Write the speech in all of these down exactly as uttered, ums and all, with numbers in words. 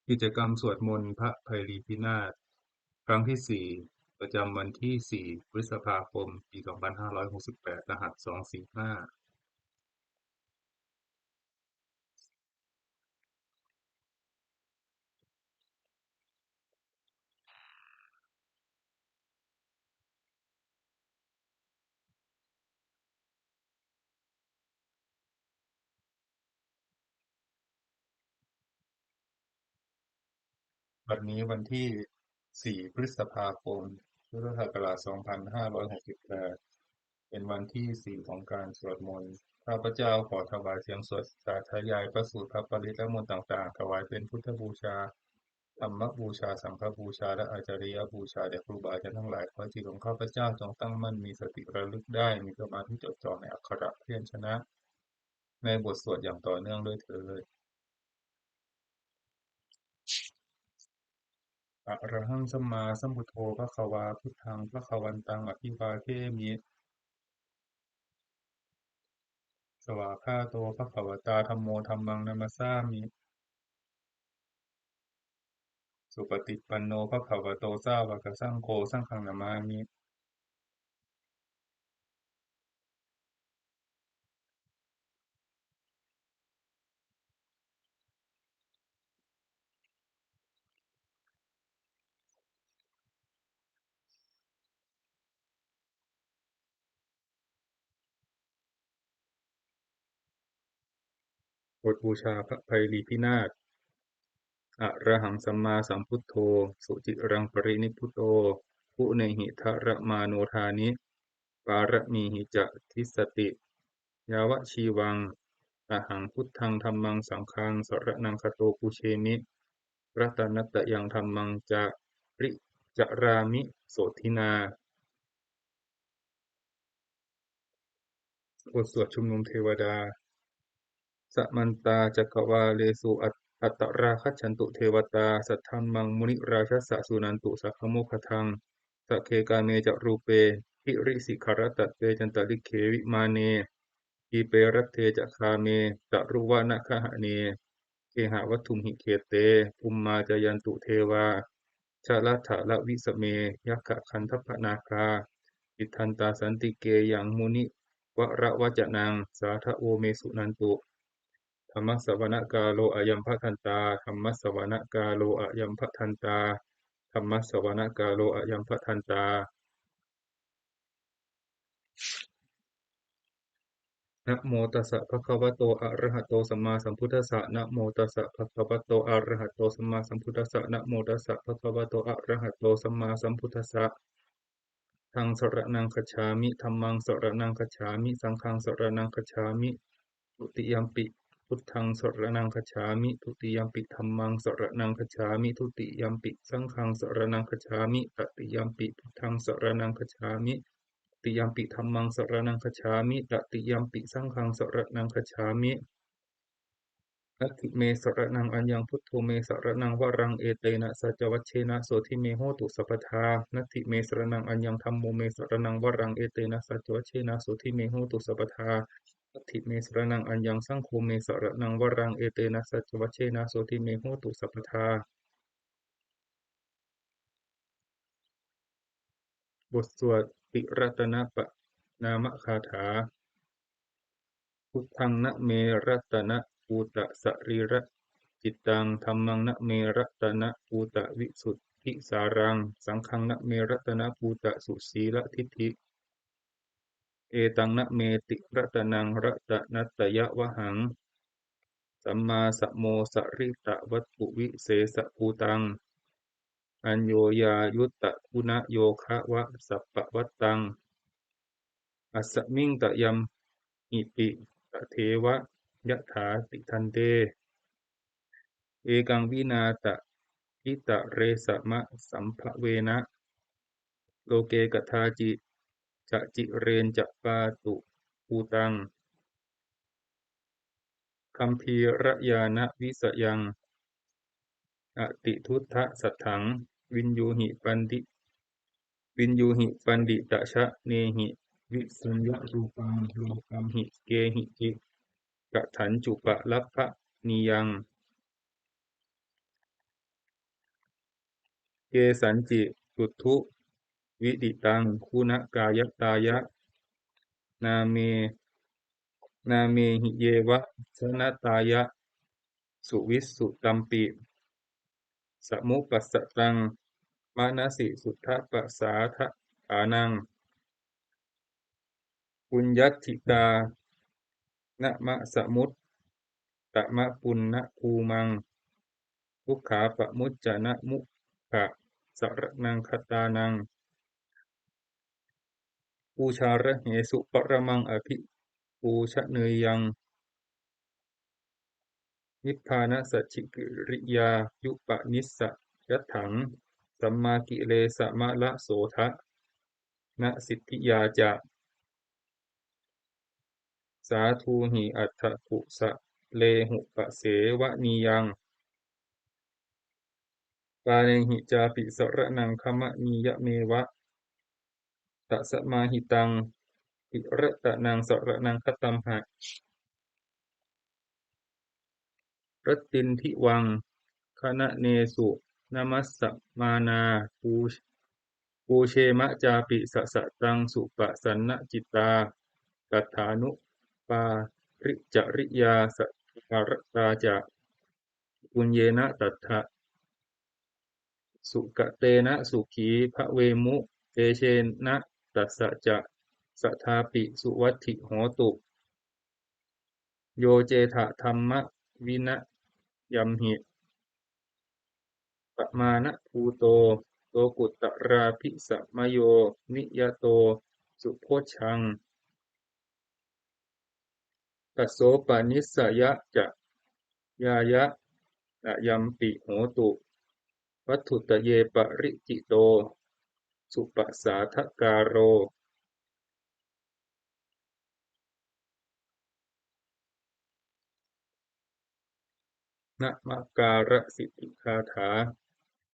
กิจกรรมสวดมนต์พระไพรีพินาศ ครั้งที่สี่ ประจำวันที่สี่ พฤษภาคม ปี สองพันห้าร้อยหกสิบแปด รหัส สองสี่ห้า บัดนี้วันที่สี่ พฤษภาคม พุทธศักราช สองพันห้าร้อยหกสิบแปด เป็นวันที่สี่ ของการสวดมนต์ ข้าพเจ้าขอถวายเสียงสวดสาธยายพระสูตรพระปริตรและมนต์ต่างๆ ถวายเป็นพุทธบูชา ธรรมบูชา สังฆบูชา และอาจาริยบูชาแด่ครูบาอาจารย์ทั้งหลาย ขอจิตของข้าพเจ้าจงตั้งมั่น มีสติระลึกได้ มีสมาธิจดจ่อในอักขระพยัญชนะ ในบทสวดอย่างต่อเนื่องด้วยเทอญ Arahaṃ sammāsambuddho bhagavā, buddhaṃ bhagavantaṃ abhivādemi. Svākkhāto bhagavatā dhammo, dhammaṃ namassāmi. Supaṭipanno bhagavato sāvakasaṅgho, saṅghaṃ namāmi. บทบูชาพระไพรีพินาศ Arahaṃ sammāsambuddho suciraṃ parinibbuto guṇehi dharamāno dāni pāramīhi ca dissati. Yāvajīvaṃ ahaṃ buddhaṃ dhammaṃ saṅghaṃ saraṇaṃ gato pujemi. Ratanattayaṃ dhammaṃ cari carāmi sotthinā. บทสวดชุมนุมเทวดา Samantā cakkavāḷesu at- atrāgacchantu devatā, saddhammaṃ munirājassa suṇantu saggamokkhadaṃ. Sagge kāme ca rūpe girisikharataṭe cantalikkhe vimāne, dīpe raṭṭhe ca gāme taruvanagahane gehavatthumhi khette, bhummā cāyantu devā jalathalavisame yakkhagandhabbanāgā, tiṭṭhantā santike yaṃ munivaravacanaṃ sādhavo me suṇantu. Dhammassavanakālo ayambhadantā. Dhammassavanakālo ayambhadantā. Dhammassavanakālo ayambhadantā. Namo tassa bhagavato arahato sammāsambuddhassa. Namo tassa bhagavato arahato sammāsambuddhassa. Namo tassa bhagavato arahato sammāsambuddhassa. Buddhaṃ saraṇaṃ gacchāmi. Dhammaṃ saraṇaṃ gacchāmi. Saṅghaṃ saraṇaṃ gacchāmi. Dutiyampi buddhaṃ saraṇaṃ gacchāmi. Dutiyampi dhammaṃ saraṇaṃ gacchāmi. Dutiyampi saṅghaṃ saraṇaṃ gacchāmi. Tatiyampi buddhaṃ saraṇaṃ gacchāmi. Tatiyampi dhammaṃ saraṇaṃ gacchāmi. Tatiyampi saṅghaṃ saraṇaṃ gacchāmi. Natthi me saraṇaṃ aññaṃ, buddho me saraṇaṃ varaṃ, etena saccavajjena sotthi me hotu sabbadā. Natthi me saraṇaṃ aññaṃ, dhammo me saraṇaṃ varaṃ, etena saccavajjena sotthi me hotu sabbadā. Natthi me saraṇaṃ aññaṃ, saṅgho me saraṇaṃ varaṃ, etena saccavajjena sotthi me hotu sabbadā. บทสวดติรัตนปะนามคาถา Buddhaṃ na me ratanabhūtasarīracittaṃ, dhammaṃ na me ratanabhūtavisuddhisāraṃ, saṅghaṃ na me ratanabhūtasusīladiṭṭhiṃ, etaṃ na me tiratanaṃ ratanattayavhaṃ, sammāsammosarittavatthuvisesabhūtaṃ, aññoññayuttaguna-yogaavasappattaṃ, asmiṃ tayamhipi tadeva yathāti. Bhante, ekaṃ vinā tahitāresamasambhavena, loke kadāci sacireñca pātubhūtaṃ, gambhīrañāṇavisayaṃ atiduddasatthaṃ, viññūhi pandi viññūhi panditajanahi, visuññarūpaṃ lokamhi kehici, katañcupalabhanīyaṃ. kesañci duṭṭhuviditaṃ guṇakāyatāya nāme nāmehi yeva janatāya suvissutampi samupassaṭaṃ manasi suddhapasādaṭhānaṃ puññakkhettamanāsamapunnabhūmaṃ dukkhāpamuccanamukhasaraṇaṃ gatānaṃ pūjārahesu paramaṃ abhipūjanīyaṃ nibbānasacchikiriyāyupanissayatthaṃ sammākilesamalassodana siddhiyā ca. Sādhūhi atthakusalehupasevanīyaṃ pāṇehi cāpi saraṇaṃ gamanīyameva. Tasmā hi taṃ tiratanaṃ saraṇaṃ gatamha rattindivaṃ khananesu namassāmānā pūj- pūjema cāpi sasataṃ supasannacittā. Tathānupāricariyāsakkāratā ca puññena tattha sukatena sukhī bhavemu. Tejena tassa ca sadāpi suvatthi hotu. Yo cetha dhammavinayamhi pamāṇabhūto lokuttarābhisamayo niyato subojjhaṃ tasopanissayacayāya ayampi hotu. Vatthuttaye paricito supasādakāro namakārasiddhigāthā.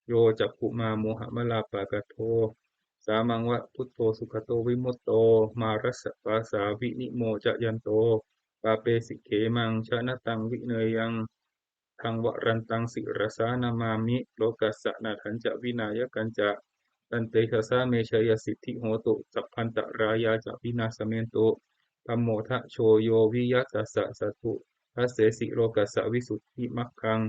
Yo cakkhumā mohamalāpakaṭṭho sāmaṃ va buddho sugato vimutto mārassa pāsā vinimocayanto pāpesi khemaṃ janataṃ vineyyaṃ. Taṃ varantaṃ sirasā namāmi lokassa nāthañca vināyakañca. Tantejasā me jayasiddhi hotu sabbantarāyā ca vināsamentu. Dhammo dhajo yo viya tassa satthu dassesi lokassa visuddhimaggaṃ.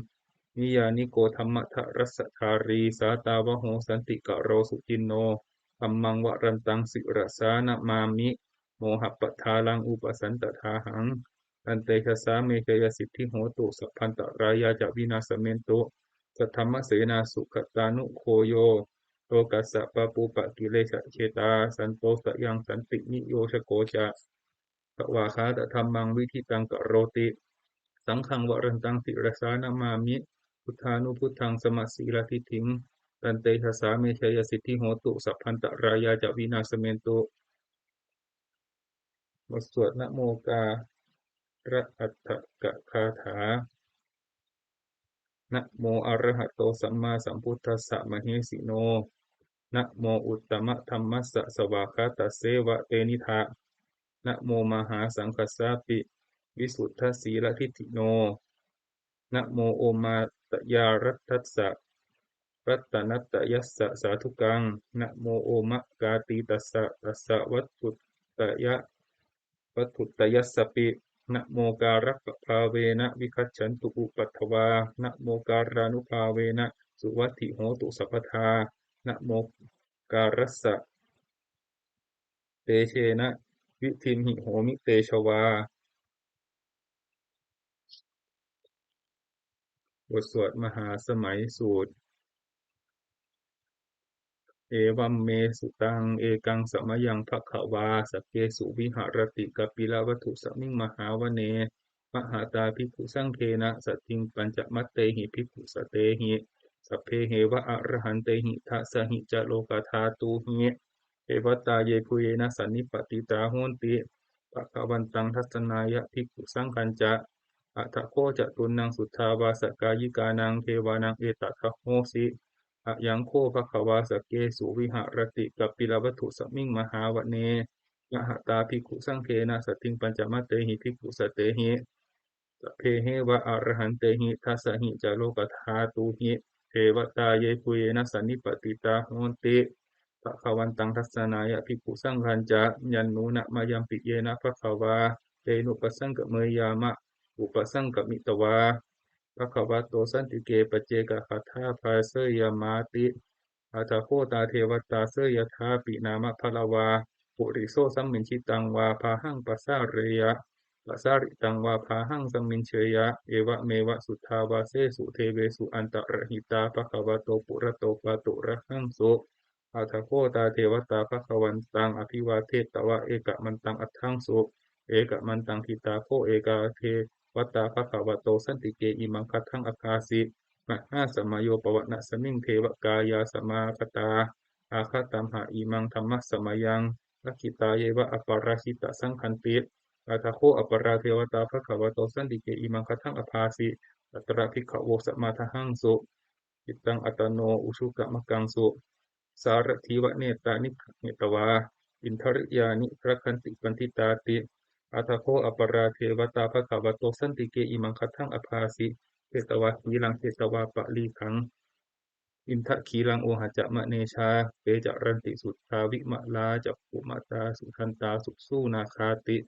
Niyyāniko dhammadharassa dhārī sātāvaho santikaro suciṇṇo. Dhammaṃ varantaṃ sirasā namāmi mohappadālaṃ upasantadāhaṃ. Tantejasā me jayasiddhi hotu sabbantarāyā ca vināsamentu. Saddhammasenā sugatānugo yo lokassa pāpūpakilesajetā santo sayaṃ santiniyojako ca svākkhātadhammaṃ viditaṃ karoti. Saṅghaṃ varantaṃ sirasā namāmi buddhānubuddhaṃ samasīladiṭṭhiṃ. Tantejasā me jayasiddhi hotu sabbantarāyā ca vināsamentu. บทสวดนโมการะอัฏฐกคาถา Namo arahato sammāsambuddhassa mahesino. Namo uttamadhammassa svākkhātasseva tenidha. Namo mahāsaṅghassāpi visuddhasīladiṭṭhino. Namo omātyāraddhassa ratanattayassa sādhukaṃ. Namo omakātītassa tassa vatthuttaya vatthuttayassapi. Namokārappabhāvena vigacchantu upaddavā. Namokārānubhāvena suvatthi hotu sabbadā. Namokārassa tejena vidhimhi homi tejavā. บทสวดมหาสมัยสูตร Evaṃ me sutaṃ. Ekaṃ samayaṃ bhagavā sakkesu viharati kapilavatthusmiṃ mahāvane mahatā bhikkhusaṅghena saddhiṃ pañcamattehi bhikkhusatehi sabbeheva arahantehi. Dasahi ca lokadhātūhi devatā yebhuyyena sannipatitā honti bhagavantaṃ dassanāya bhikkhusaṅghañca. Atha kho catunnaṃ suddhāvāsakāyikānaṃ devānaṃ etadahosi: Ayaṃ kho bhagavā sakkesu viharati kapilavatthusmiṃ mahāvane mahatā bhikkhusaṅghena saddhiṃ pañcamattehi bhikkhusatehi sabbeheva arahantehi. Dasahi ca lokadhātūhi devatā yebhuyyena sannipatitā honti bhagavantaṃ dassanāya bhikkhusaṅghañca. Yannūna mayampi yena bhagavā tenupasaṅkameyyāma, upasaṅkamitvā bhagavato santike paccekagāthā bhāseyyāmāti. Atha kho tā devatā seyyathāpi nāma balavā puriso sammiñjitaṃ vā bāhaṃ pasāreyya, pasāritaṃ vā bāhaṃ sammiñjeyya, evameva suddhāvāsesu devesu antarahitā bhagavato purato pāturahaṃsu. Atha kho tā devatā bhagavantaṃ abhivādetvā ekamantaṃ aṭṭhaṃsu. Ekamantaṃ ṭhitā kho ekā devatā bhagavato santike imaṃ gāthaṃ abhāsi: Mahāsamayo pavanasmiṃ devakāyā samāgatā, āgatamha imaṃ dhammasamayaṃ dakkhitāyeva aparājitasaṅghanti. Atha kho aparā devatā bhagavato santike imaṃ gāthaṃ abhāsi: Tatra bhikkhavo samādahaṃsu, cittaṃ attano ujukamakaṃsu, sārathīva nettāni gahetvā indriyāni rakkhanti paṇḍitāti. Atha kho aparā devatā bhagavato santike imaṃ gāthaṃ abhāsi: Chetvā khīlaṃ chetvā palighaṃ indakhīlaṃ ohaccamanejā, te caranti suddhā vimalā cakkhumatā sudantā susunāgāti.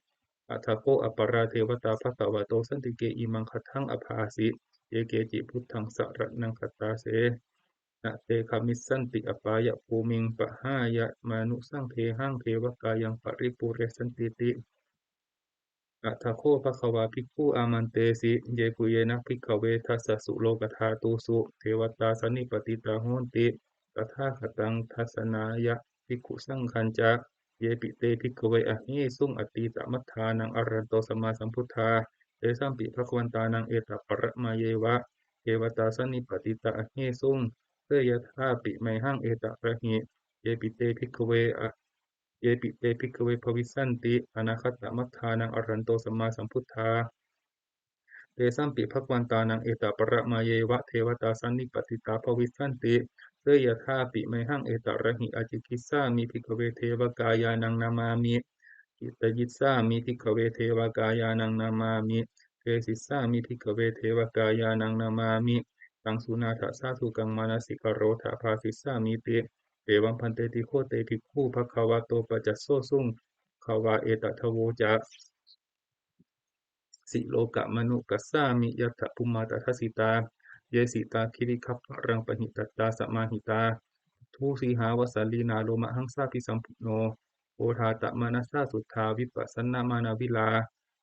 Atha kho aparā devatā bhagavato santike imaṃ gāthaṃ abhāsi: Ye keci buddhaṃ saraṇaṃ gatāse, na te gamissanti apāyabhūmiṃ, pahāya mānusaṃ dehaṃ devakāyaṃ paripūressantīti. Atha kho bhagavā bhikkhū āmantesi: Yebhuyyena bhikkhave dasasu lokadhātūsu devatā sannipatitā honti tathāgataṃ dassanāya bhikkhusaṅghañca. Yepi te bhikkhave ahesuṃ atītamaddhānaṃ arahanto sammāsambuddhā, tesampi bhagavantānaṃ etaparamāyeva devatā sannipatitā ahesuṃ, seyyathāpi mayhaṃ etarahi. Yepi te bhikkhave a-, yepi te bhikkhave bhavissanti anāgatamaddhānaṃ arahanto sammāsambuddhā, tesampi bhagavantānaṃ etaparamāyeva devatā sannipatitā bhavissanti, seyyathāpi mayhaṃ etarahi. Ācikkhissāmi bhikkhave devakāyānaṃ nāmāni, kittayissāmi bhikkhave devakāyānaṃ nāmāni, desissāmi bhikkhave devakāyānaṃ nāmāni, taṃ suṇātha sādhukaṃ manasikarotha bhāsissāmīti. Evaṃ bhanteti kho te bhikkhū bhagavato paccassosuṃ. Bhagavā etadavoca: Silokamanukassāmi, yattha bhummā tadassitā, ye sitā girigabbharaṃ, pahitattā samāhitā. Puthū sīhāva sallīnā, lomahaṃsābhisambhuno, odātamanasā suddhā, vippasannamanāvilā.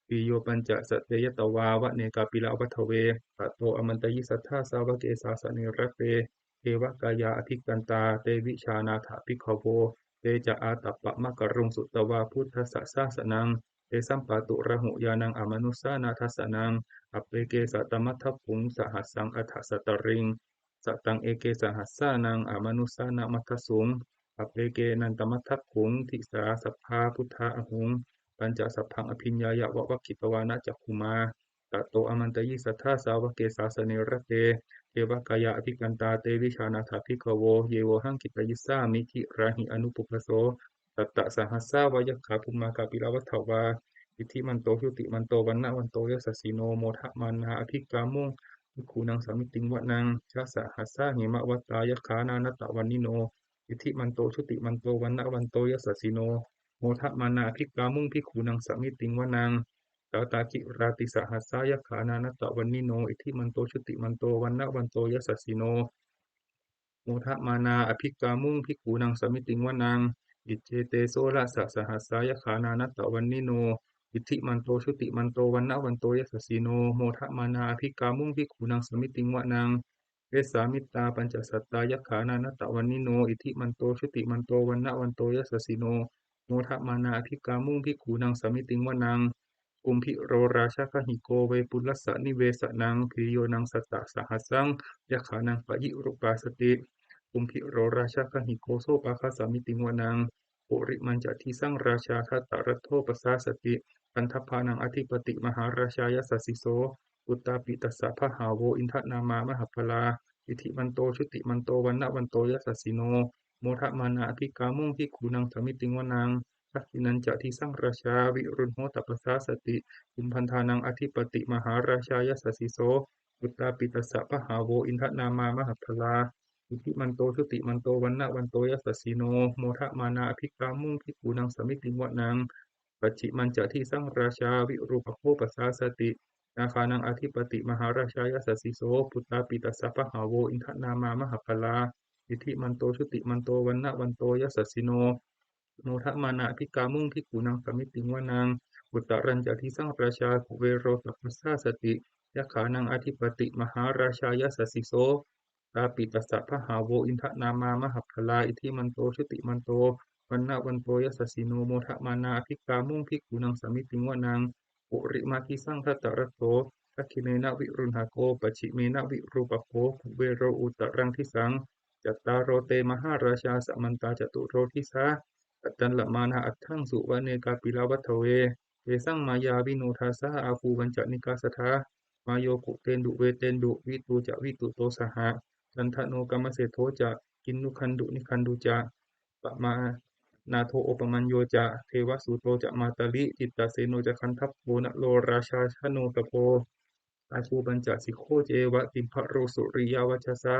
Bhiyyo pañcasate ñatvā, vane kāpilavatthave, tato āmantayi satthā, sāvake sāsane rate. Devakāyā abhikkantā, te vijānātha bhikkhavo. Te ca ātappamakaruṃ, sutvā buddhassa sāsanaṃ. Tesampāturahu ñāṇaṃ, amanussāna dassanaṃ. Appeke satamaddakkhuṃ, sahassaṃ atha sattariṃ. Sataṃ eke sahassānaṃ, amanussānamaddasuṃ. Appekenantamaddakkhuṃ, disā sabbā phuṭā ahuṃ. Tañca sabbaṃ abhiññāya, vavakkhitvāna cakkhumā, tato āmantayi satthā, sāvake sāsane rate. Devakāyā abhikkantā, te vijānātha bhikkhavo. Ye vohaṃ kittayissāmi, girāhi anupubbaso. Sattasahassā va yakkhā, bhummā kāpilavatthavā. Iddhimanto jutimanto, vaṇṇavanto yasassino, modamānā abhikkāmuṃ, bhikkhūnaṃ samitiṃ vanaṃ. Chasahassā hemavatā, yakkhā nānattavaṇṇino, iddhimanto jutimanto, vaṇṇavanto yasassino, modamānā abhikkāmuṃ, bhikkhūnaṃ samitiṃ vanaṃ. Sātāgirā tisahassā, yakkhā nānattavaṇṇino, iddhimanto jutimanto, vaṇṇavanto yasassino, modamānā abhikkāmuṃ, bhikkhūnaṃ samitiṃ vanaṃ. Iccete soḷasasahassā, yakkhā nānattavaṇṇino, iddhimanto jutimanto, vaṇṇavanto yasassino, modamānā abhikkāmuṃ, bhikkhūnaṃ samitiṃ vanaṃ. Vessāmittā pañcasatā, yakkhā nānattavaṇṇino, iddhimanto jutimanto, vaṇṇavanto yasassino, modamānā abhikkāmuṃ, bhikkhūnaṃ samitiṃ vanaṃ. Kumbhīro rājagahiko, vepullassa nivesanaṃ, bhiyyo naṃ satasahassaṃ, yakkhānaṃ payirupāsati. Kumbhīro rājagahiko, sopāga samitiṃ vanaṃ. Purimañca disaṃ rājā, dhataraṭṭho pasāsati, gandhabbānaṃ ādhipati, mahārājā yasassi so. Puttāpi tassa bahavo, indanāmā mahabbalā, iddhimanto jutimanto, vaṇṇavanto yasassino, modamānā abhikkāmuṃ, bhikkhūnaṃ samitiṃ vanaṃ. Dakkhiṇañca disaṃ rājā, virūḷho tappasāsati, kumbhaṇḍānaṃ ādhipati, mahārājā yasassi so. puttāpi tassa bahavo indanāmā mahabbalā, iddhimanto jutimanto vaṇṇavanto yasassino, modamānā abhikkāmuṃ bhikkhūnaṃ samitiṃ vanaṃ. Pacchimañca disaṃ rājā virūpakkho pasāsati, nāgānaṃ adhipati mahārājā yasassi so, puttāpi tassa bahavo indanāmā mahabbalā, iddhimanto jutimanto vaṇṇavanto yasassino, modamānā abhikkāmuṃ bhikkhūnaṃ samitiṃ vanaṃ. Uttarañca disaṃ rājā kuvero tappasāsati, yakkhānaṃ adhipati mahārājā yasassi so, puttāpi tassa bahavo indanāmā mahabbalā, iddhimanto jutimanto vaṇṇavanto yasassino, modamānā abhikkāmuṃ bhikkhūnaṃ samitiṃ vanaṃ. Purimadisaṃ dhataraṭṭho, dakkhiṇena virūḷhako, pacchimena virūpakkho, kuvero uttaraṃ disaṃ. Cattāro te mahārājā samantā caturo disā, daddallamānā aṭṭhaṃsu vane kāpilavatthave. Tesaṃ māyāvino dāsā āgū vañcanikā saṭhā, mā yo kuṭeṇḍu veṭeṇḍu vitū ca vitūto saha, candano kāmaseṭṭho ca kinnughaṇḍu nighaṇḍu ca, opamānādo opamañño ca devasūto ca mātali, cittaseno ca gandhabbo naḷo rājā janosabho, āgū pañcasikho ceva timbarū suriyavacchasā.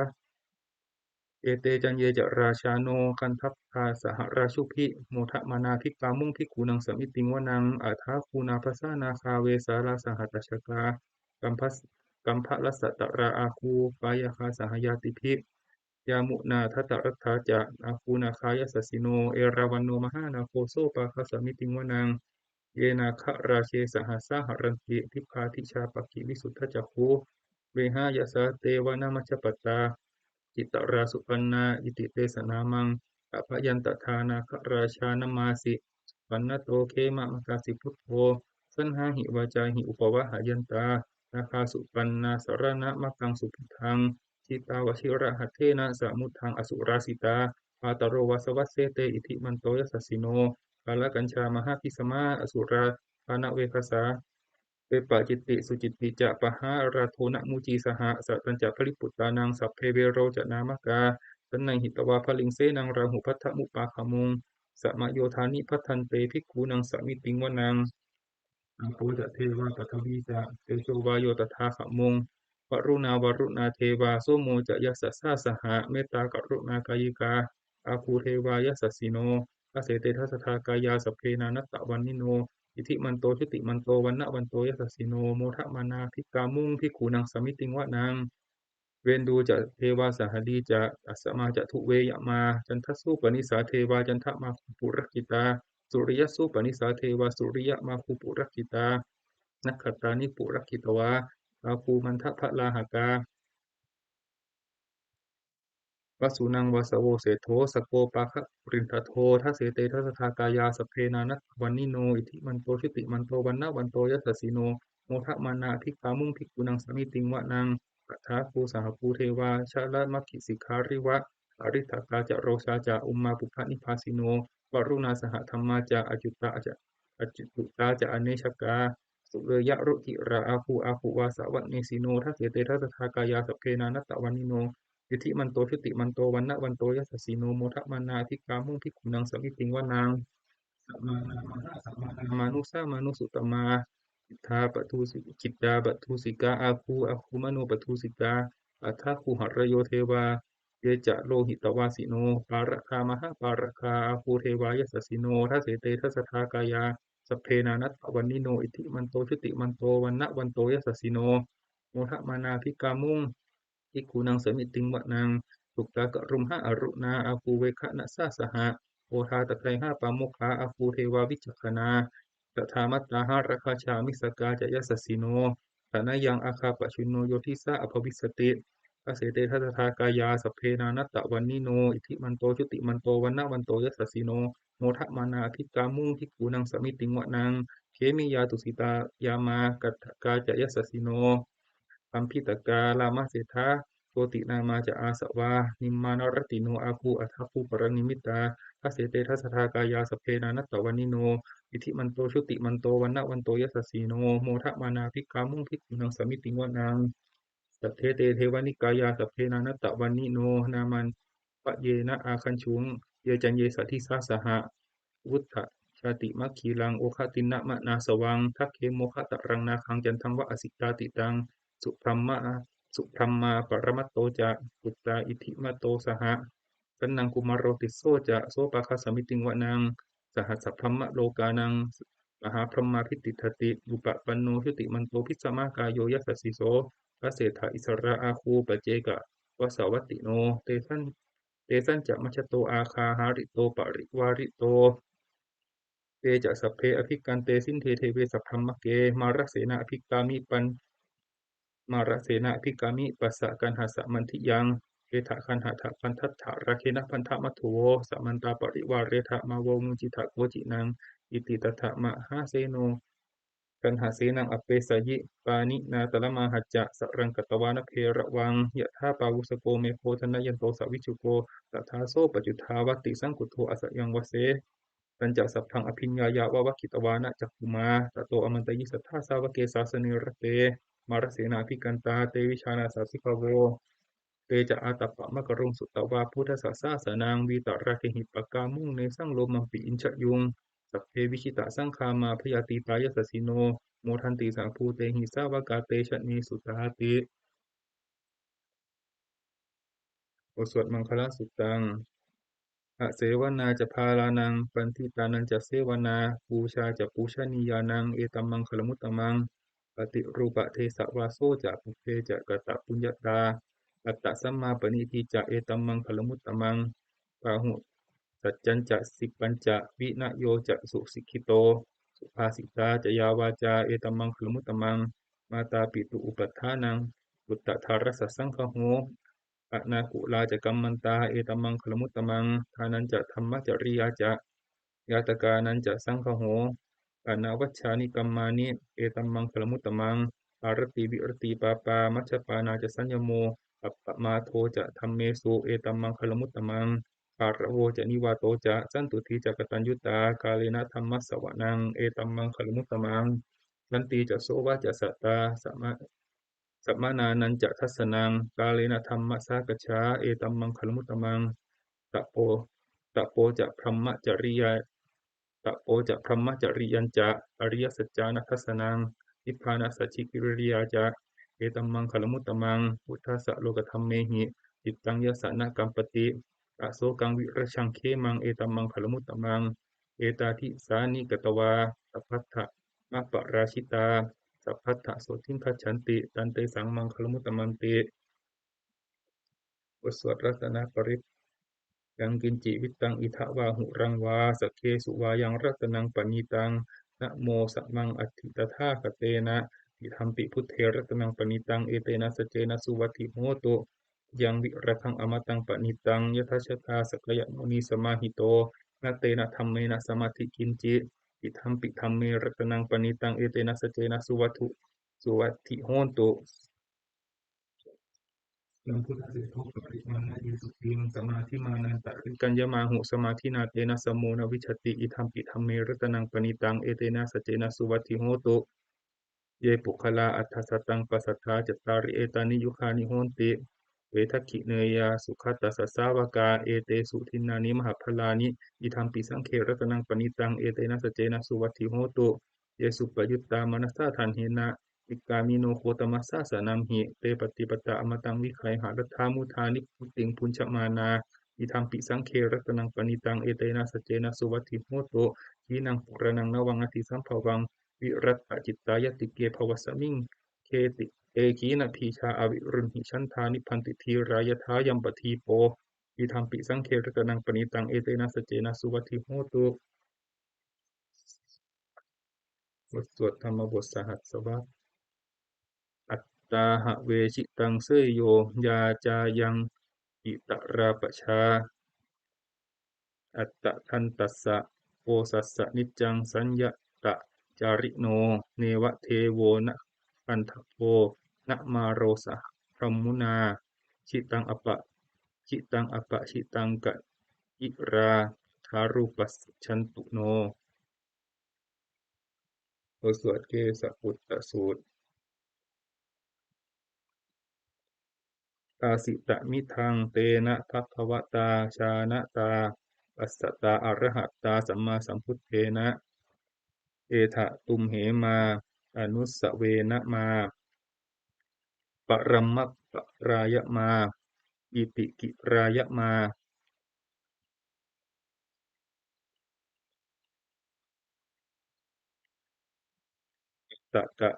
Ete caññe ca rājāno gandhabbā saha rājubhi, modamānā abhikkāmuṃ bhikkhūnaṃ samitiṃ vanaṃ. Athāgū nābhasā nāgā vesālā sahatacchakā, kambalas- kambalassatarā āgū pāyāgā saha ñātibhi. Yāmunā dhataraṭṭhā ca āgū nāgā yasassino, erāvaṇo mahānāgo sopāga samitiṃ vanaṃ. Ye nāgarāje sahasā haranti, dibbā dijā pakkhi visuddhacakkhū, vehāyasā te vanamajjhapattā, citrā supaṇṇā iti tesa nāmaṃ. Abhayantadā nāgarājānamāsi, supaṇṇato khemamakāsi buddho, saṇhāhi vācāhi upavhayantā, nāgā supaṇṇā saraṇamakaṃsu buddhaṃ. Jitā vajirahatthena samuddaṃ asurā sitā, bhātaro vāsavassete iddhimanto yasassino, kālakañjā mahābhismā asurā dānaveghasā. Vepacitti sucitti ca pahārādo namucī saha, satañca baliputtānaṃ sabbe verocanāmakā, sannayhitvā baliṃ senaṃ rāhubhaddamupāgamuṃ, samayodāni bhaddante bhikkhūnaṃ samitiṃ vanaṃ. Āpo ca devā pathavī ca tejo vāyo tadāgamuṃ, varuṇā vāruṇā devā somo ca yasasā saha, mettākaruṇākāyikā āgū devā yasassino, dasete dasadhā kāyā sabbe nānattavaṇṇino, iddhimanto jutimanto vaṇṇavanto yasassino, modamānā abhikkāmuṃ bhikkhūnaṃ samitiṃ vanaṃ. Veṇḍū ca devā sahalī ca, asamā ca duve yamā, candassūpanisā devā candamāgū purakkhitā, suriyassūpanisā devā suriyamāgū purakkhitā, nakkhattāni purakkhitvā āgū mandavalāhakā. Vasūnaṃ vāsavo seṭṭho sakkopāga purindado, dasete dasadhā kāyā sabbe nānattavaṇṇino, iddhimanto jutimanto vaṇṇavanto yasassino, modamānā abhikkāmuṃ bhikkhūnaṃ samitiṃ vanaṃ. Athāgū sahabhū devā jalamaggisikhāriva, ariṭṭhakā ca rojā ca ummāpupphanibhāsino, varuṇā sahadhammā ca accutā ca, accutā ca anejakā, sūleyyarucirā āgū āgū vāsavanesino, dasete dasadhā kāyā sabbe nānattavaṇṇino, iddhimanto jutimanto vaṇṇavanto yasassino, modamānā abhikkāmuṃ bhikkhūnaṃ samitiṃ vanaṃ. Samānā mahāsamānā mānusā mānusuttamā, khiḍḍāpadūsi- khiḍḍāpadūsikā āgū āgū manopadūsikā, athāgū harayo devā ye ca lohitavāsino, pāragā mahāpāragā āgū devā yasassino, dasete dasadhā kāyā sabbe nānattavaṇṇino, iddhimanto jutimanto vaṇṇavanto yasassino, modamānā abhikkāmuṃ bhikkhūnaṃ samitiṃ vanaṃ. Sukkā karumhā aruṇā āgū veghanasā saha, odātagayhā pāmokkhā āgū devā vicakkhaṇā, sadāmattā hāragajā missakā ca yasassino, thanayaṃ āgā pajjunno yo disā abhavissati, dasete dasadhā kāyā sabbe nānattavaṇṇino, iddhimanto jutimanto vaṇṇavanto yasassino, modamānā abhikkāmuṃ bhikkhūnaṃ samitiṃ vanaṃ. Khemiyā tusitā yāmā kaṭṭhakā ca yasassino, lambitakā lāmaseṭṭhā jotināmā ca āsavā, nimmānaratino āgū athāgū paranimmitā, dasete dasadhā kāyā sabbe nānattavaṇṇino, iddhimanto jutimanto vaṇṇavanto yasassino, modamānā abhikkāmuṃ bhikkhūnaṃ samitiṃ vanaṃ. Saṭṭhete devanikāyā sabbe nānattavaṇṇino, nāmanvayena āgañchuṃ ye caññe sadisā saha, vuṭṭhajātimakhīlaṃ oghatiṇṇamanāsavaṃ, dakkhemoghataraṃ nāgaṃ candaṃva asitātitaṃ, subrahmā, subrahmā paramatto ca, puttā iddhimato saha, sanaṅkumāro tisso ca, sopāga samitiṃ vanaṃ. Sahassabrahmalokānaṃ mahābrahmābhitiṭṭhati, upapanno jutimanto bhismākāyo yasassi so. Dasettha issarā āgū paccekavasavattino, tesañ, tesañca majjhato āgā hārito parivārito. Te ca sabbe abhikkante sinde deve sabrahmake, mārasenā abhikkāmi pan mārasenā abhikkāmi passa kaṇhassa mandiyaṃ. Etha gaṇhatha bandhatha rāgena bandhamatthu vo, samantā parivāretha mā vo muñcittha koci naṃ. Iti tattha mahāseno kaṇhasenaṃ apesayi, pāṇinā talamāhacca saraṃ katvāna bheravaṃ. Yathā pāvussako megho thanayanto savijjuko, tadā so paccudāvatti saṅkuddho asayaṃvase. Tañca sabbaṃ abhiññāya vavakkhitvāna cakkhumā, tato āmantayī satthā sāvake sāsane rate. Mārasenā abhikkantā te vijānātha bhikkhavo. Te ca ātappamakaruṃ sutvā buddhassa sāsanaṃ, vītarāgehi pakkāmuṃ nesaṃ lomampi iñjayuṃ. Sabbe vijitasaṅgāmā bhayātītā yasassino, modanti saha bhūtehi sāvakā te janesutāti. บทสวดมังคลสุตตัง Asevanā ca bālānaṃ, paṇḍitānañca sevanā, pūjā ca pūjanīyānaṃ, etam maṅgalamuttamaṃ. Paṭirūpadesavāso ca, pubbe ca katapuññatā, attasammāpaṇidhi ca, etam maṅgalamuttamaṃ. Bāhusaccañca sippañca, vinayo ca susikkhito, subhāsitā ca yā vācā, etam maṅgalamuttamaṃ. Mātāpituupaṭṭhānaṃ, puttadārassa saṅgaho, anākulā ca kammantā, etam maṅgalamuttamaṃ. Dānañca dhammacariyā ca, ñātakānañca saṅgaho, anavajjāni kammāni, etam maṅgalamuttamaṃ. Āratī viratī pāpā, majjapānā ca saññamo, appamādo ca dhammesu, etam maṅgalamuttamaṃ. Gāravo ca nivāto ca, santuṭṭhī ca kataññutā, kālena dhammassavanaṃ, etam maṅgalamuttamaṃ. Khantī ca sovacassatā, sama- samaṇānañca dassanaṃ, kālena dhammasākacchā, etam maṅgalamuttamaṃ. Tapo, tapo ca brahmacariya, tapo ca brahmacariyañca, ariyasaccāna dassanaṃ, nibbānasacchikiriyā ca, etam maṅgalamuttamaṃ. Phuṭṭhassa lokadhammehi, cittaṃ yassa na kampati, asokaṃ virajaṃ khemaṃ, etam maṅgalamuttamaṃ. Etādisāni katvā, sabbatthamaparājitā, sabbattha sotthiṃ gacchanti, tantesaṃ maṅgalamuttamanti. บทสวดรัตนปริตร Yaṅkiñci vittaṃ idha vā huraṃ vā, saggesu vā yaṃ ratanaṃ paṇītaṃ, na no samaṃ atthi tathāgatena, idampi buddhe ratanaṃ paṇītaṃ, etena saccena suvatthi hotu. Ayaṃ virāgaṃ amataṃ paṇītaṃ, yadajjhagā sakyamunī samāhito, na tena dhammena samatthi kiñci, idampi dhamme ratanaṃ paṇītaṃ, etena saccena suvathu, suvatthi hotu. Sambuddhaseṭṭho paṭiggaṇhati suddhiṃ, samādhimānantarikaññamāhu, samādhinā tena samo na vijjati, idampi dhamme ratanaṃ paṇītaṃ, etena saccena suvatthi hotu. Ye puggalā aṭṭha sataṃ pasatthā, cattāri etāni yugāni honti, te dakkhiṇeyyā sugatassa sāvakā, etesu dinnāni mahapphalāni, idampi saṅghe ratanaṃ paṇītaṃ, etena saccena suvatthi hotu. Ye suppayuttā manasā daḷhena, nikkāmino gotamasāsanamhi, te pattipattā amataṃ vigayha, laddhā mudhā nibbutiṃ bhuñjamānā, idampi saṅghe ratanaṃ paṇītaṃ, etena saccena suvatthi hotu. Khīṇaṃ purāṇaṃ navaṃ natthi sambhavaṃ, virattacittāyatike bhavasmiṃ, kheti te khīṇabījā aviruḷhichandā, nibbanti dhīrā yathāyampadīpo, idampi saṅghe ratanaṃ paṇītaṃ, etena saccena suvatthi hotu. บทสวดธรรมบทสหัสสวรรค Attāhave jitaṃ seyyo, yā cāyaṃ itarā pajā, attadantassa osassa niccaṃ, saññatacārino neva devo na gandhabbo, na māro saha brahmunā, jitaṃ apa, jitaṃ apajitaṃ kayirā, dhārupassajjantu no. บทสวดเกสปุตตสูตร Tāsitamidaṃ tena bhagavatā jānatā passatā arahatā sammāsambuddhena, etha tumhe mā anussavena mā paramapārāya mā, itikirāya mā, taka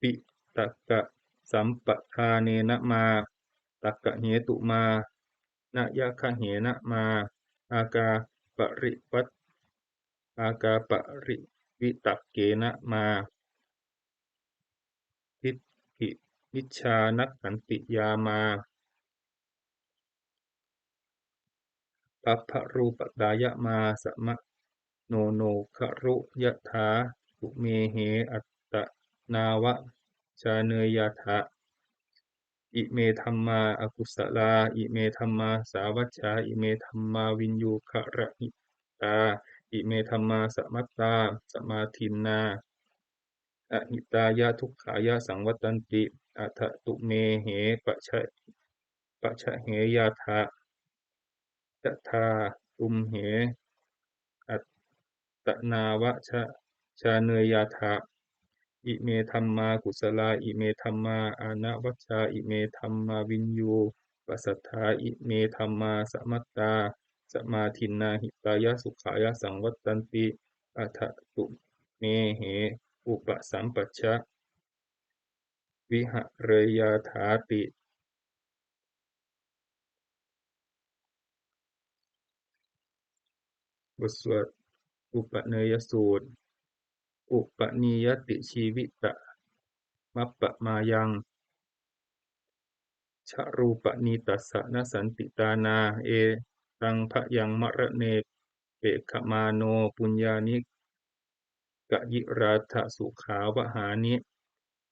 piṭaka sampathānena mā, takahetu mā, nayagahena mā, akāparipat akāparivitakena mā, tiṭṭhi micchānakkhantiyā mā, pabbarūpatāya mā, samano no khalu yathā, tumhehi attanāva jāneyyatha. Ime dhammā akusalā, ime dhammā sāvajjā, ime dhammā viññūgarahitā, ime dhammā samattā samādinnā ahitāya dukkhāya saṃvattanti. Atha tumhehi paja- pajaheyyatha, yathā tumhe attanāva jāneyyatha. Ime dhammā kusalā, ime dhammā anavajjā, ime dhammā viññū pasatthā, ime dhammā samattā samādinnā hitāya sukhāya saṃvattanti. Atha tumhehi upasampajja vihareyyāthāti. บทสวดอุปเนยสูตร Upanīyati jīvitamappamāyaṃ, jarūpanītassa na santi tānā, etaṃ bhayaṃ maraṇe pekkhamāno, puññāni kayirātha sukhāvahāni.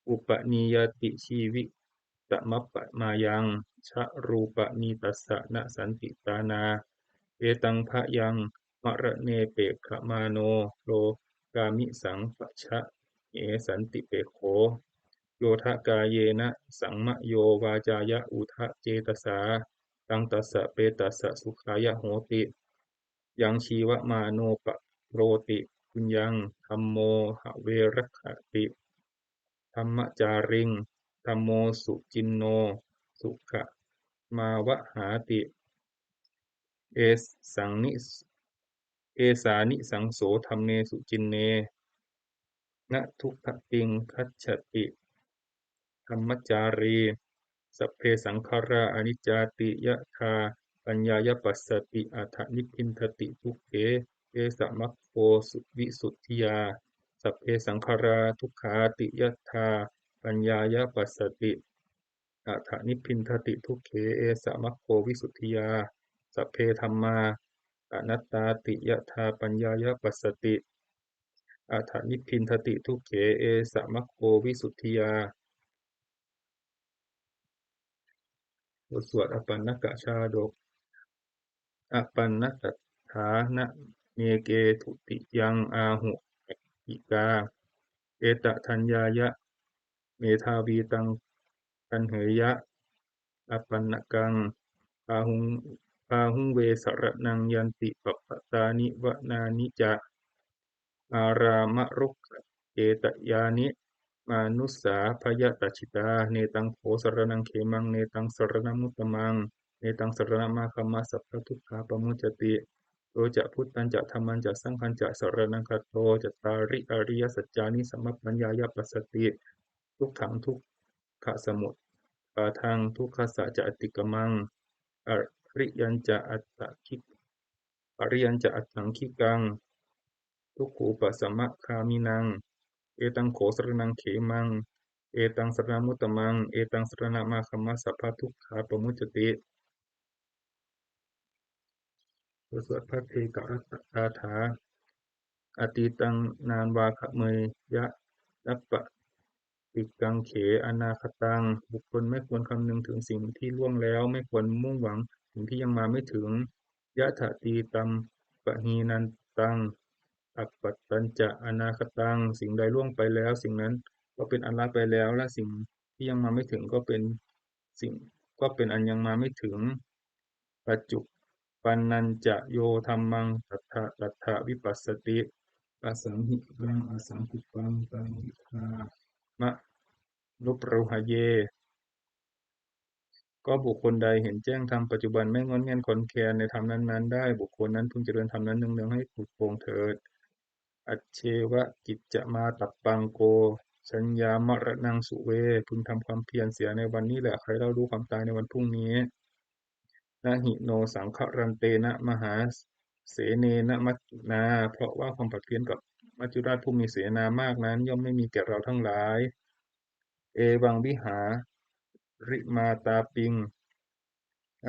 Upanīyati jīvitamappamāyaṃ, jarūpanītassa na santi tānā, etaṃ bhayaṃ maraṇe pekkhamāno, rogāmisaṃ pajahe santipekkho. Yodha kāyena saṃmayo vācāya uda cetasā, taṃ tassa petassa sukhāya hoti. Yaṃ jīvamāno karoti puññaṃ, dhammo have rakkhati dhammacāriṃ, dhammo suciṇṇo sukhamāvahāti. Esaṃ nis- esānisaṃso dhamme suciṇṇe, na duggatiṃ gacchati dhammacārī. Sabbe saṅkhārā aniccāti, yadā paññāya passati, atha nibbindati dukkhe, esa maggo su- visuddhiyā. Sabbe saṅkhārā dukkhāti, yadā paññāya passati, atha nibbindati dukkhe, esa maggo visuddhiyā. Sabbe dhammā anattāti, yadā paññāya passati, atha nibbindati dukkhe, esa maggo visuddhiyā. บทสวดอปัณณกชาดก Apaṇṇatatthānameke dutiyaṃ āhu paccekā, etaññāya medhāvī taṃ gaṇheyya apaṇṇakaṃ. Bāhuṃ, bāhuṃ ve saraṇaṃ yanti, pabbatāni vanāni ca, ārāmarukkhacetyāni, manussā bhayatajjitā. Netaṃ kho saraṇaṃ khemaṃ, netaṃ saraṇamuttamaṃ, netaṃ saraṇamāgamma, sabbadukkhā pamuccati. Yo ca buddhañca dhammañca saṅghañca saraṇaṃ gato, cattāri ariyasaccāni, sammappaññāya passati. Dukkhaṃ dukkhasamuppādaṃ, dukkhassa ca atikkamaṃ, ariyañca aṭṭhaṅgi- ariyañca aṭṭhaṅgikaṃ dukkhūpasamagāminaṃ. Etaṃ kho saraṇaṃ khemaṃ, etaṃ saraṇamuttamaṃ, etaṃ saraṇamāgamma, sabbadukkhā pamuccati. บทสวดภัทเทกรัตตคาถา Atītaṃ nānvāgameyya, nappaṭikaṅkhe anāgataṃ. บุคคลไม่ควรคำนึงถึงสิ่งที่ล่วงแล้ว ไม่ควรมุ่งหวังสิ่งที่ยังมาไม่ถึง Yadatītampahīnantaṃ, appattañca anāgataṃ. สิ่งใดล่วงไปแล้ว สิ่งนั้นก็เป็นอันละไปแล้ว และสิ่งที่ยังมาไม่ถึงก็เป็นสิ่ง ก็เป็นอันยังมาไม่ถึง Paccuppannañca yo dhammaṃ, tattha tattha vipassati, asaṃhiraṃ asaṅkuppaṃ, taṃ viddhā manubrūhaye. ราะบุคคลใดเห็นแจ้งธรรมปัจจุบัน ไม่ง่อนแง่นคลอนแคลนในธรรมนั้นๆได้ บุคคลนั้นพึงเจริญธรรมนั้นเนืองๆให้ผุดโป่งเถิด Ajjeva kiccamātappaṃ ko jaññā maraṇaṃ suve. พึงทำความเพียรเสียในวันนี้แหละ ใครเล่ารู้ความตายในวันพรุ่งนี้ Na hi no saṅgarantena mahāsenena maccunā. เพราะว่าความผัดเพี้ยนกับมัจจุราชผู้มีเสนามากนั้น ย่อมไม่มีแก่เราทั้งหลาย Evaṃ vihārimātāpiṃ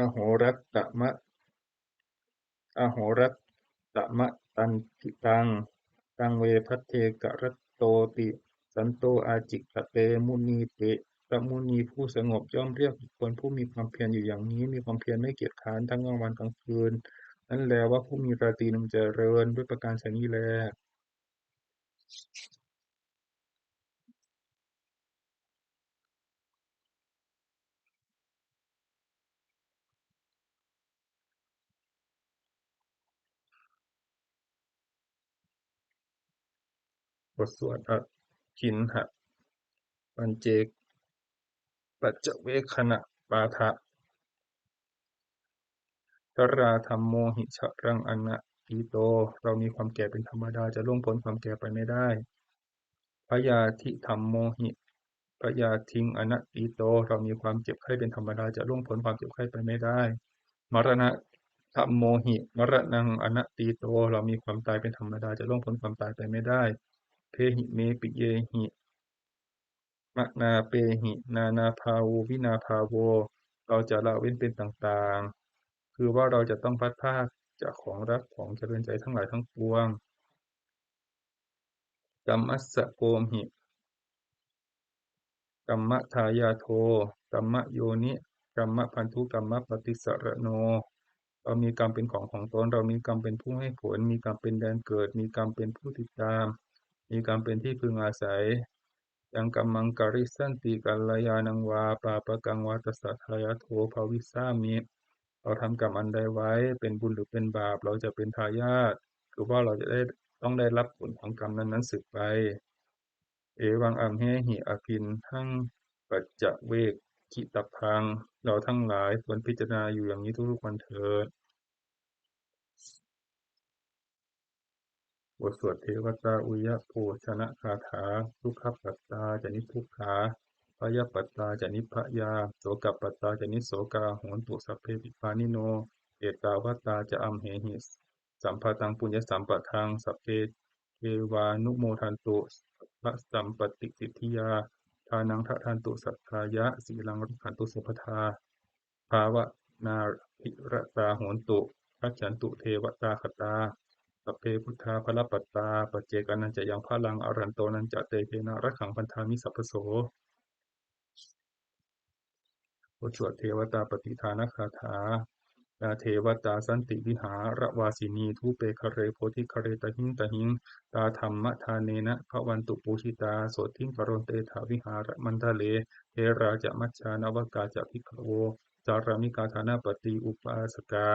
ahorattama ahorattamattanditaṃ, taṃ ve bhaddekarattoti santo ācikkhate munīti. พระมุนีผู้สงบย่อมเรียกบุคคลผู้มีความเพียรอยู่อย่างนี้ มีความเพียรไม่เกียจคร้านทั้งกลางวันกลางคืน นั้นแลว่าผู้มีราตรีหนึ่งเจริญ ด้วยประการฉะนี้แล บทสวดอคินหะปัจเจก ปัจจเวกขณปาฐะ Jarādhammomhi jaraṃ anatīto. เรามีความแก่เป็นธรรมดา จะล่วงพ้นความแก่ไปไม่ได้ Byādhidhammomhi byādhiṃ anatīto. เรามีความเจ็บไข้เป็นธรรมดา จะล่วงพ้นความเจ็บไข้ไปไม่ได้ Maraṇadhammomhi maraṇaṃ anatīto. เรามีความตายเป็นธรรมดา จะล่วงพ้นความตายไปไม่ได้ Peyhi me piyehi manāpehi nānābhāvo vinābhāvo. เราจะละเว้นเป็นต่างๆ คือว่าเราจะต้องพลัดพรากจากของรักของเจริญใจทั้งหลายทั้งปวง Kammassakomhi kammadāyādo kammayoni kammabandhu kammapaṭisaraṇo. เรามีกรรมเป็นของของตน เรามีกรรมเป็นผู้ให้ผล มีกรรมเป็นแดนเกิด มีกรรมเป็นผู้ติดตาม มีกรรมเป็นที่พึงอาศัย Yaṃ kammaṃ karissanti kalyāṇaṃ vā pāpakaṃ vā tassa dāyādo bhavissāmi. เราทำกรรมอันใดไว้ เป็นบุญหรือเป็นบาป เราจะเป็นทายาท คือว่าเราจะได้ ต้องได้รับผลของกรรมนั้นๆสืบไป Evaṃ amhehi abhiṇhaṃ paccavekkhitabbaṃ. เราทั้งหลายควรพิจารณาอยู่อย่างนี้ทุกๆวันเถิด บทสวดเทวตาอุยโภชนคาถา Dukkhappattā ca niddukkhā bhayappattā ca nibbhayā sokappattā ca nissokā hontu sabbepi pāṇino. Ettāvatā ca amhehi sambhataṃ puññasampadaṃ sabbe devānumodantu sabbasampattisiddhiyā. Dānaṃ dadantu saddhāya sīlaṃ rakkhantu sabbadā bhāvanābhiratā hontu gacchantu devatāgatā. Sabbe buddhā balappattā paccekānañca yaṃ balaṃ arahantānañca tejena rakkhaṃ bandhāmi sabbaso. บทสวดเทวตาปฏิทานคาถา Yā devatā santi vihāravāsinī thūpe ghare bodhighare tahiṃ tahiṃ, tā dhammadānena bhavantu pūjitā sotthiṃ karontedha vihāramaṇḍale. Therā ca majjhā navakā ca bhikkhavo sārāmikā dānapatī upāsakā,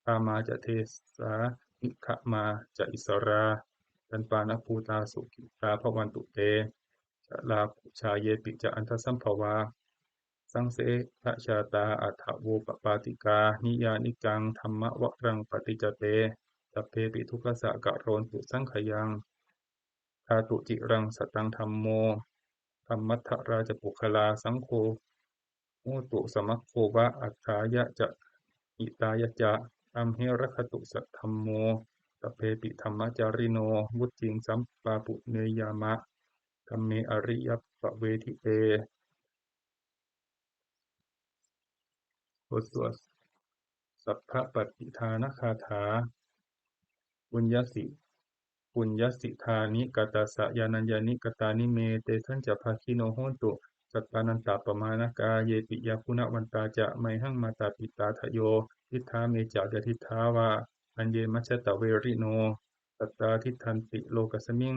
gāmā ca desā nigamā ca issarā, tappāṇabhūtā sukhitā bhavantu te. Jalābujā yepi ca aṇḍasambhavā saṃsedajātā athavopapātikā, niyyānikaṃ dhammavaraṃ paṭicca te sabbepi dukkhassa karontu saṅkhayaṃ. Ṭhātu ciraṃ sataṃ dhammo dhammaddharā ca puggalā, saṅgho hotu samaggo va atthāya ca hitāya ca. Amhe rakkhatu saddhammo sabbepi dhammacārino, vuḍḍhiṃ sampāpuṇeyyāma dhamme ariyappavedite. บทสวดสัพพปฏิทานคาถา Puññassi puññassidāni katassa yānaññāni katāni me, tesañca bhāgino hontu sattānantāppamāṇakā. Ye piyā guṇavantā ca mayhaṃ mātā pitā adayo diṭṭhā me ca adiṭṭhā vā aññe majjhattaverino sattā tiṭṭhanti lokasmiṃ,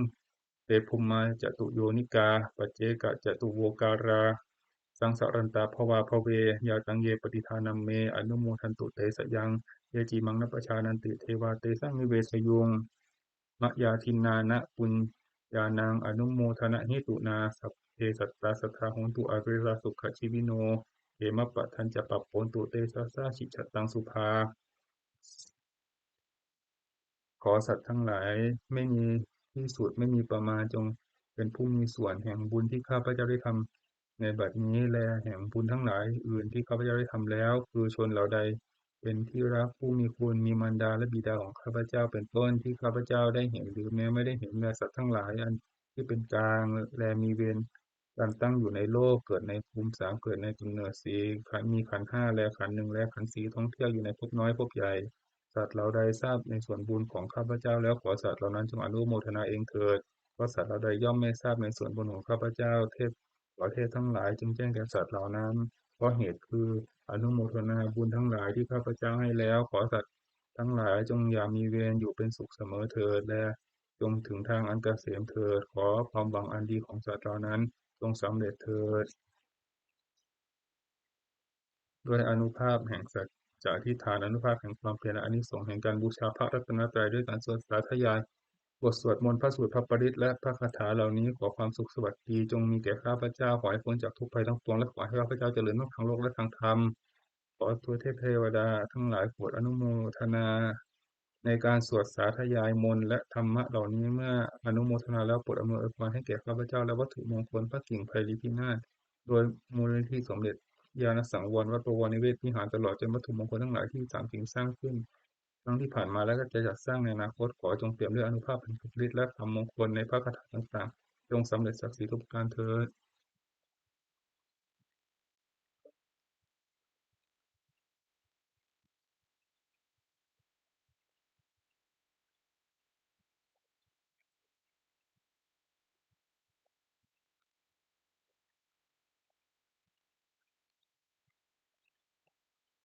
te bhummācatuyonikā paccekacatuvokārā saṃsarantā bhavābhave. Yā taṃ ye pattidānaṃ me anumodantu te sayaṃ, ye cīmaṃ na pajānanti devā tesaṃ nivesayuṃ. Mayā dinnāna puññānaṃ anumodanahetunā sabbe sattā sadā hontu averā sukhajīvino. khemappadañca pāpontu tejasā. Jitasaṅgāmā subhā ขอสัตว์ทั้งหลายไม่มีที่สุดไม่มีประมาณจงเป็นผู้มีส่วนแห่งบุญที่ข้าพเจ้าได้ทำในบัดนี้ และแห่งบุญทั้งหลายอื่นที่ข้าพเจ้าได้ทำแล้ว คือชนเหล่าใดเป็นที่รักผู้มีคุณ มีมารดาและบิดาของข้าพเจ้าเป็นต้น ที่ข้าพเจ้าได้เห็นหรือแม้ไม่ได้เห็น และสัตว์ทั้งหลายอันที่เป็นกลาง และมีเวรกรรมตั้งอยู่ในโลก เกิดในภูมิสาม เกิดในกำเนิดสี่ ขันธ์ มีขันธ์ห้า และขันธ์หนึ่ง และขันธ์สี่ ท่องเที่ยวอยู่ในภพน้อยภพใหญ่ สัตว์เหล่าใดทราบในส่วนบุญของข้าพเจ้าแล้ว ขอสัตว์เหล่านั้นจงอนุโมทนาเองเถิด เพราะสัตว์เหล่าใดย่อมไม่ทราบในส่วนบุญของข้าพเจ้า เทพ ขอเทพทั้งหลายจงแจ้งแก่สัตว์เหล่านั้น เพราะเหตุคืออนุโมทนาบุญทั้งหลายที่ข้าพเจ้าให้แล้ว ขอสัตว์ทั้งหลายจงอย่ามีเวร อยู่เป็นสุขเสมอเถิด และจงถึงทางอันเกษมเถิด ขอความหวังอันดีของสัตว์เหล่านั้นจงสำเร็จเถิด ด้วยอานุภาพแห่งสัจจะอธิษฐาน อานุภาพแห่งความเพียร และอานิสงส์แห่งการบูชาพระรัตนตรัย ด้วยการสวดสาธยายบทสวดมนต์ พระสูตร พระปริตร และพระคาถาเหล่านี้ ขอความสุขสวัสดีจงมีแก่ข้าพเจ้า ขอให้พ้นจากทุกข์ภัยทั้งปวง และขอให้ข้าพเจ้าเจริญทั้งทางโลกและทางธรรม ขอตัวเทพเทวดาทั้งหลายโปรดอนุโมทนา ในการสวดสาธยายมนต์และธรรมะเหล่านี้ เมื่ออนุโมทนาแล้วโปรดอำนวยอวยพรให้แก่ข้าพเจ้า และวัตถุมงคล พระกิ่งไพรีพินาศ โดยมูลนิธิสมเด็จญาณสังวร วัดบวรนิเวศวิหาร ตลอดจนวัตถุมงคลทั้งหลายที่สามสิ่งสร้างขึ้น ทั้งที่ผ่านมาและก็จะจัดสร้างในอนาคต ขอจงเปี่ยมด้วยอานุภาพแห่งพระปริตรและธรรมมงคลในพระคาถาต่างๆ จงสำเร็จศักดิ์สิทธิ์ทุกประการเทอญ